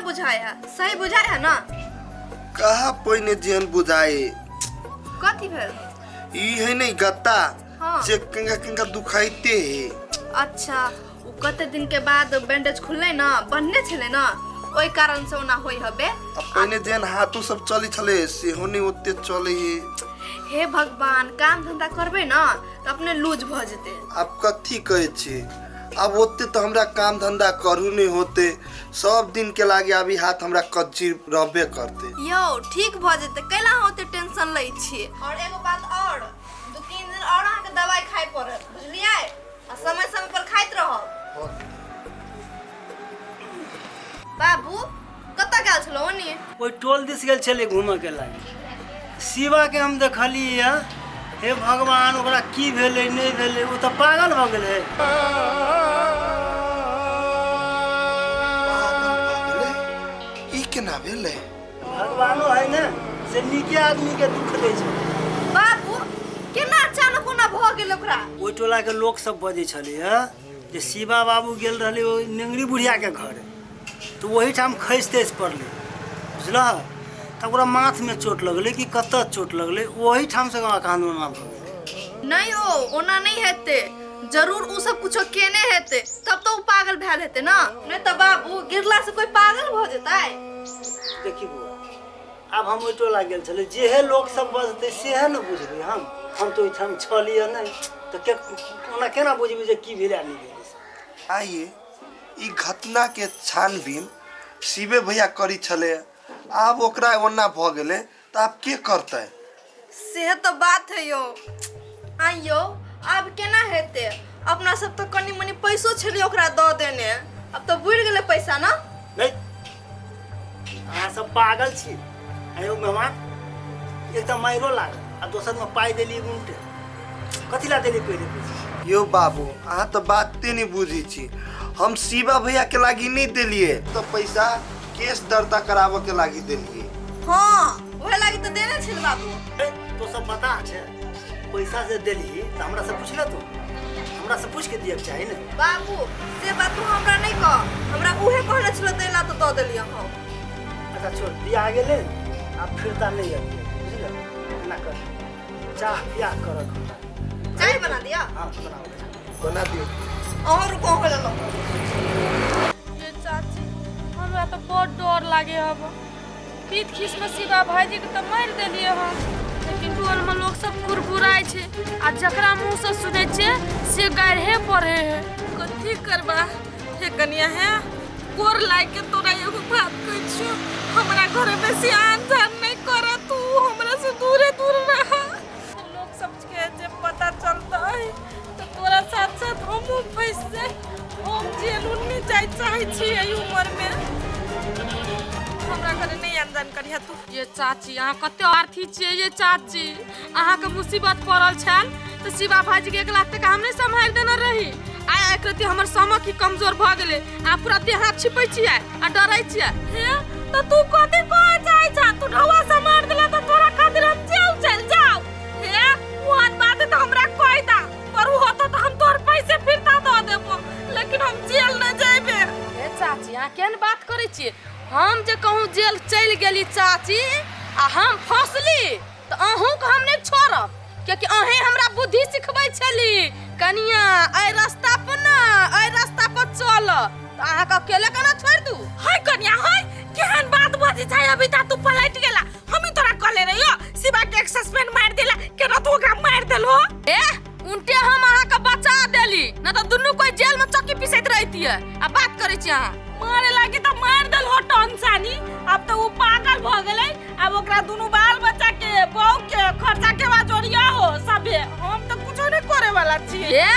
बुझाय है सही बुझाय है ना कहा पहिने जेहन बुझाए कथी भेल ई है नहीं गत्ता हाँ। से कंगा कंगा दुखाइते है अच्छा ओ कते दिन के बाद बैंडेज खुललै ना बन्हने छलै ना ओहि कारण से ओना होइ हबे आ पहिने जेहन हाथो सब चलै छलै सेहो नहि ओते चलै है हे भगवान काम धंधा करबै ना तऽ अपने लूज भऽ जेतै आब कथी कहै छी आब ओते तऽ हमरा काम धंधा करू नहि होते सब दिन के लागे अभी हाथ हमरा कच्ची रहबे करते यौ ठीक भऽ जेतै कैला अहाँ ओते टेंशन लै छियै और एगो बात और दू तीन दिन और अहाँके दवाई खाइ पड़त बुझलियै आ समय समय पर खाइत रहब बाबू कतऽ गेल छलहुँ ओनी ओहि टोल दिस गेल छलै घूमऽके लागी शिवाके हम देखलियै हे भगवान ओकरा की भेलै नहि भेलै ओ तऽ पागल भऽ गेलै पागल भऽ गेलै ई केना भेलै भगवानो है ने से नीके आदमीके दुख दै छै बाबू केना अचानक ओना भऽ गेल ओकरा ओहि टोलाके लोक सब बजै छलै जे शिवा बाबू गेल रहलै ओहि नेंगरी बुढ़ियाके घर तऽ ओहिठाम खसि तसि पड़लै बुझलह तऽ ओकरा माथमे चोट लगलै कि कतऽ चोट लगलै ओहिठामसँ ओकरा कानून भऽ गेलै नहि हो ओना नहि हेतै जरूर ओ सब कुछो केने हेतै तब तऽ ओ पागल भेल हेतै ना नहि तऽ बाबू गिरला से कोई पागल भऽ जेतै देखी बौआ आब हम ओहि टोला गेल छलै जेहे लोक सब बजतै सेहे ने बुझबै हम हम तऽ ओहिठाम छलियै नहि तऽ के ओना केना बुझबै जे की भेलै आ नहि भेलै से आइए ई घटना के छानबीन शिवे भैया करी छलै आब ओकरा ओना भऽ गेलै तऽ आब के करतै से तऽ बात है यौ आइ यौ आब केना हेतै अपना सब तऽ कनि मनि पैसो छलियै ओकरा दऽ देने आब तऽ बुड़ि गेलै पैसा ने नहि अहाँ सब पागल छी आयो मेहमान एक तऽ मारियो लागल आ दोसरमे पाइ देली उल्टे कथी ला देली पहिले पैसा यौ बाबू अहाँ तऽ बाते नहि बुझै छी हम शिवा भैया के लागी नहि देलियै तऽ पैसा केस दर्ता कराबऽ के लागी देलियै हाँ ओहे लागी तऽ देने छल बाबू ए, तो सब पता छै पैसा जे देली तऽ हमरा से पूछले तू हमरा से पूछ के दिए के चाही ने बाबू से बात तू हमरा नहीं कह हमरा उहे कहने छल देला तऽ दऽ देलियै हम अच्छा छोड़ दिया गेलै आब फिरता नहि अबियै बुझले एना कर चाह पिया कर हमरा चाय बना दिया हाँ बनाओ चाह। बना दियौ अहाँ रुको अहाँ लेलहुँ ये चाची हमरा तऽ बड़ डर लागे हब पीत खीसमे शिवा भाईजीके तऽ मारि देलियै हम लेकिन टोलमे लोक सब कुरकुराइ छै आ जकरा मुँहसँ सुनै छियै से गाढ़े पढ़े है कथी करबा हे कनिया हे गोर लाग के तोरा एगो बात कहै छियो हमरा घर बेसी आन जान नहीं कर तू हमरा से दूरे दूर रह लोग सब के जे पता चलतै तो तोरा साथ साथ हमहूँ फंसि जाए हम जेल उल नहीं जाए चाहै छी एहि उम्र में हमरा घरे नहीं आन जान करिहा तू ये चाची अहाँ कते अर्थी छियै ये चाची अहाँके मुसीबत पड़ल छल तऽ शिवा भाईजी के 1 लाख टका हम नहि सम्हारि देने रही आइ एक रति हमर समक ही कमजोर भऽ गेलै आ पूरा देह हाथ छिपै छियै आ डरै छियै हे तो तू कथी कह चाहै छा तू ढौआ से मार देला तो तोरा खातिर हम जेल चल जाओ हे ओहन बात है तो हमरा कह दा पर उ होतो तो हम तोहर पैसे फिरता दऽ देबो लेकिन हम जेल न जेबे हे चाची अहाँ केहन बात करै छियै हम जे कहूँ जेल चलि गेली चाची आ हम फंसली तऽ अहूँके हम नहि छोड़ब कियाकि अहें हमरा बुद्धि सिखबै छली कनिया एहि रास्ता पर ना एहि रास्ता पर चल तऽ अहाँके अकेले केना छोड़ि दू हाय कनिया हाय केहन बात बजै छै अभी ता तू पलट गेला हम ही तोरा कहले रहियो शिवा के एक सस्पेंड मार देला केना तू ओकरा मार देलो ए उनटे हम अहाँके बचा देली न तऽ दुनू कोई जेल में चक्की पिसैत रहितियै आ बात करै छी अहाँ मारे लागी तऽ मार देल हो टनसानी अब तऽ उ पागल भऽ गेलै अब ओकरा दुनू बाल बच्चा के बहू के खर्चा के बाद जोड़िया हो सबे हम तऽ कुछो नहीं करे वाला छियै ए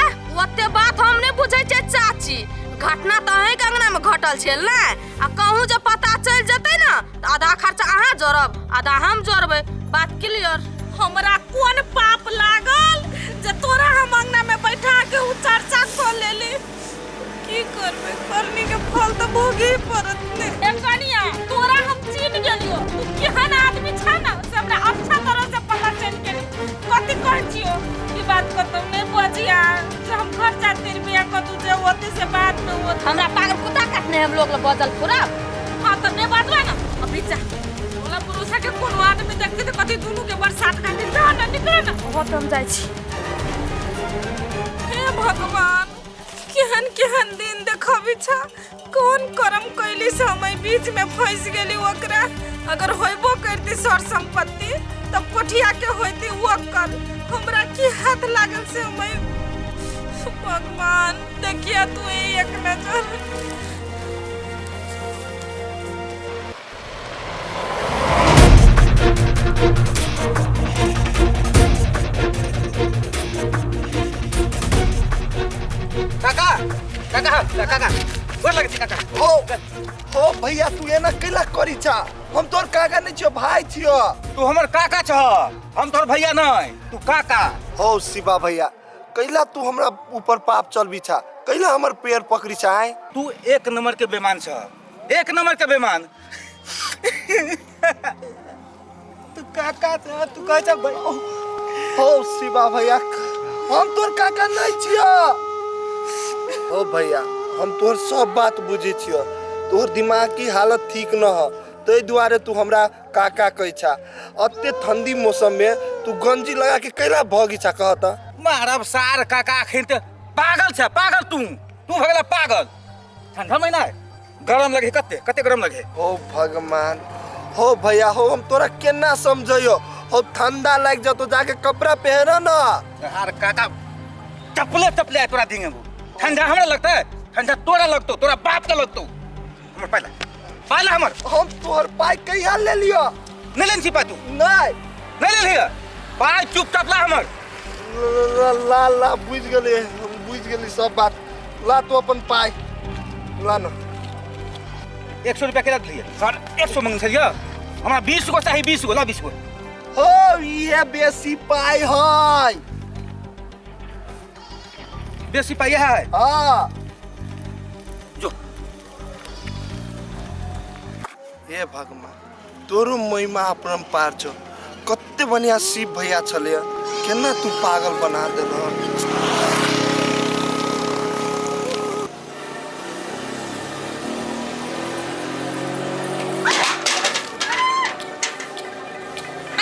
ओते बात हम नहि बुझै छियै चाची घटना तऽ अहींके अंगना में घटल छै ने आ कहूँ जे पता चलि जेतै ने तऽ आधा खर्चा अहाँ जोड़ब आधा हम जोड़बै बात क्लियर हमरा कोन पाप लागल जे तोरा हम अंगना में बैठा के उ चर्चा कऽ लेली की करबै करनी के फल तऽ भोगे पड़त ने ए कनिया तोरा हम चिन्ह गेलियो तू केहन आदमी छ ना से हमरा अच्छा तरह से पता चलि गेल कथी कहै छियो ई बात कतौ नहि बजिया जे हम खर्चा तेर बिया कतौ जे ओते से बाद में होत हमरा पागल कुत्ता काटने हम लोग बजल फुरब हाँ तऽ नहि अभी जा ओला पुरुषा के कोनो आदमी देखते तो कथी दुनू के बरसात खातिर जा ना निकल ना। हो तऽ हम जाइ छी। हे भगवान, केहन केहन दिन देखबी छा। कौन कर्म कैली से हम एहि बीच में फंस गेली। ओकरा अगर होइबो करती सर संपत्ति तब कोठिया के होती ओकर, हमरा की हाथ लागल से हम। भगवान देखिया तू एक नजर। काका, काका, काका, गोर लगै छी काका। हो हो भैया, तू एना कैला करी छा? हम तोर काका नहीं छियो, भाई छियो। तू हमर काका छह, हम तोहर भैया नहीं, तू काका। हो शिवा भैया, कैला तू हमरा ऊपर पाप चलबी छा? कैला हमर पैर पकड़ी छा? आय तू एक नंबर के बेमान छह, एक नंबर के बेमान। तू काका छह, तू कहै छह भैया। हो शिवा भैया, हम तोर काका नहीं छियो। हो भैया, हम तोहर सब बात बुझै छियो। तोहर दिमाग की हालत ठीक न ह, ताहि दुआरे तू हमरा काका कहै छा। अते ठंडी मौसम में तू गंजी लगा के कैला भगी छा कह त? मारब सार काका, अखन तऽ पागल छ, पागल। तू तू भऽ गेला पागल। ठंडा महीना है, गरम लगे, कते कते गरम लगे। हो भगवान, हो भैया, हो हम तोरा केना समझैयो? हो ठंडा लागि जतो, जाके कपड़ा पहन न। यार काका, चपले चपले आय तोरा देंगे। वो ठंडा हमरा लगता है? ठंडा तोरा लगतो, तोरा बाप के लगतो। हमर पाइला, पाइला हमर। हम तोहर पाइ कहिया ले लियो? नहीं लेने छी पाइ तू? नहीं। नहीं ले लिया पाइ, चुपचाप ला हमर। ला ला ला, बुझ गेली, हम बुझ गेली सब बात। ला तू अपन पाइ ला न। 100 रुपया केना दिलियै सर? 100 मंगने छलियै, हमरा 20 गो चाही, 20 गो ला, 20 गो। हो ये बेसी पाइ है। बेसी पाइ है? हाँ। जो। हे भगवान, तोरो महिमा अपरम्पार छौ। कते बढ़िया शिव भैया छलै, केना तू पागल बना देलह।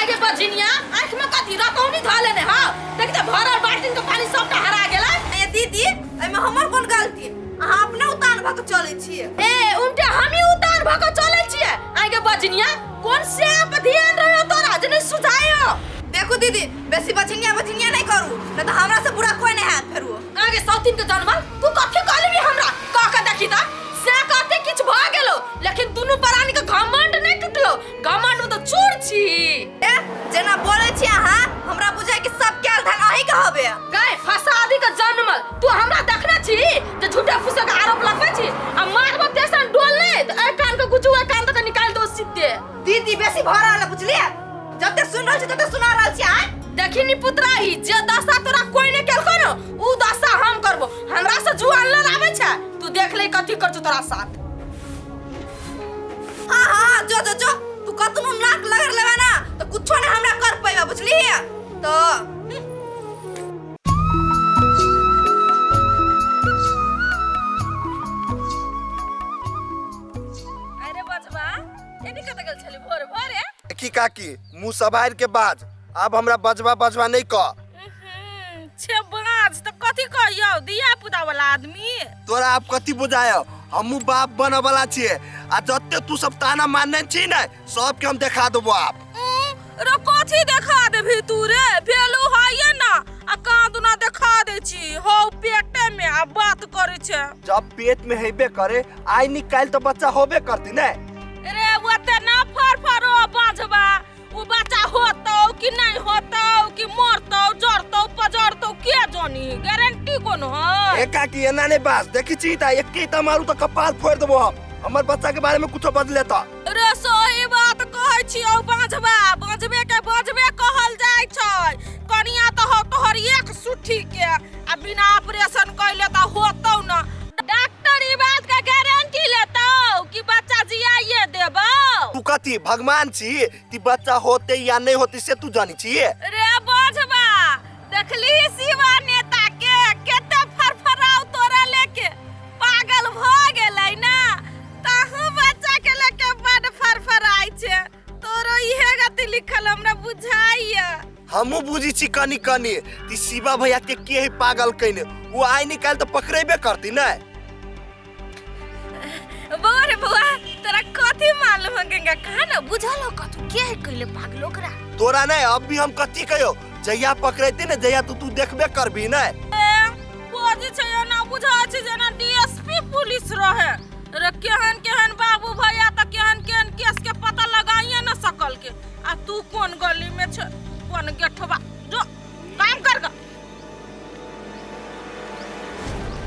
आगे बजिनिया, आँख में कथी रतौनी धऽ लेने हौ? देख तऽ भरल बाल्टीन के पानी सबटा हरा गेलै। ए दीदी, एहिमे हमर कोन गलती? अहाँ अपने उतान भऽ के चलै छियै। ए उनटे हमही उतान भऽ के चलै छियै। आगे बजिनिया, कोन से पर ध्यान रहो तोरा जे नहि सुझायो। देखू दीदी, बेसी बचिनिया बचिनिया नहीं करू, नहीं तो हमरा से बुरा कोई नहीं हैत फेरू। आगे सौतीन के जनमल तू कथी कहलबी हमरा? कह के देखी त से कहते किछु भऽ गेलो, लेकिन दुनू प्राणी के घमंड नहीं टूटलो। घमंड में तो चूर छी। ए जेना बोलै छी अहाँ, हमरा बुझाय कि सब कैल धन अहीं के हबे। गए फसादी के जनमल, तू हमरा देखने छी जे झूठे फूसे के आरोप लगबै छी? आ मारबो तेसन डोल नै त एहि कान के गुजू, एहि कान तक निकालि दो सीधे। दीदी बेसी भऽ रहल है, बुझलियै? जते सुन रहल छी तते सुना रहल छी। आय देखी नी पुतराही, जे दशा तोरा कोई नहीं केलको न, उ दशा हम करबो। हमरा से जुआन लड़ाबै छै तू, देख ले कथी करछौ तोरा साथ। हाँ हाँ, जो जो जो, तू कतनो नाक लगड़ लेबे ना तो कुछो नहीं हमरा कर पैबा, बुझलियै? तो अरे बजबा, एनी कतऽ गेल छली भोरे भोरे? की काकी, मुँह सवार के बाज। आब हमरा बजबा बजबा नहीं कह। छे बाज तऽ कथी कहियौ, दिया पुता वाला आदमी। तोरा आब कथी बुझायो? हमहू बाप बने वाला छियै, आ जते तू सब ताना मारने छी ने, सबके हम देखा देबो आब। रे कथी देखा देबही तू रे? भेलू है ना आ कहाँ दुना देखा दै छी हौ पेटे में आ बात करै छै। जब पेट में हेबे करे, आइ निकालि तो बच्चा होबे करती ने। रे ओते ना फर फरो बाजबा, उ बच्चा होतौ कि नहीं होतौ, कि मरतौ जरतौ पजरतौ के जानी, गारंटी कोन है? ए काकी, एना नहीं बाज। देखी छी त एके त मारू त कपाल फोड़ देबो हम। हमर बच्चा के बारे में कुछो बदले त। रे सही बात कहै छियौ बाजबा, बाजबे के बाजबे कहल जाइ छै। कनिया तऽ हौ तोहर एक सुट्ठी के, आ बिना ऑपरेशन कैले तऽ होतौ ना। डॉक्टर ई बात के गारंटी लेतौ कि बच्चा जियाइए देबौ? तू कथी भगवान छी कि बच्चा होते या नहीं होते से तू जानी छी? रे बाजबा, देखली शिवा नेता के केते फरफराउ तोरा लेके पागल भ गेलै ना, तहु बच्चा के लेके बड फरफराइ हमहूँ बुझी छी कनी कनी ती शिवा भैया के के है पागल कइने, वो आइ निकाल तऽ पकड़ेबे करती ने। बौआ रे बौआ, तोरा कथी मालूम है गंगा? कहा ना बुझल हो कथू के है कइले पागल ओकरा? तोरा नहीं, अब भी हम कथी कहियो, जहिया पकड़ेती ने जहिया तू देखबे करबी ने। बजै छै एना बुझाइ छै जेना डीएसपी पुलिस रहे। रे केहन केहन बाबू भैया तऽ केहन केहन केस के पता लगाइए न सकल के, आ तू कोन गली में छै, कोन गेठवा।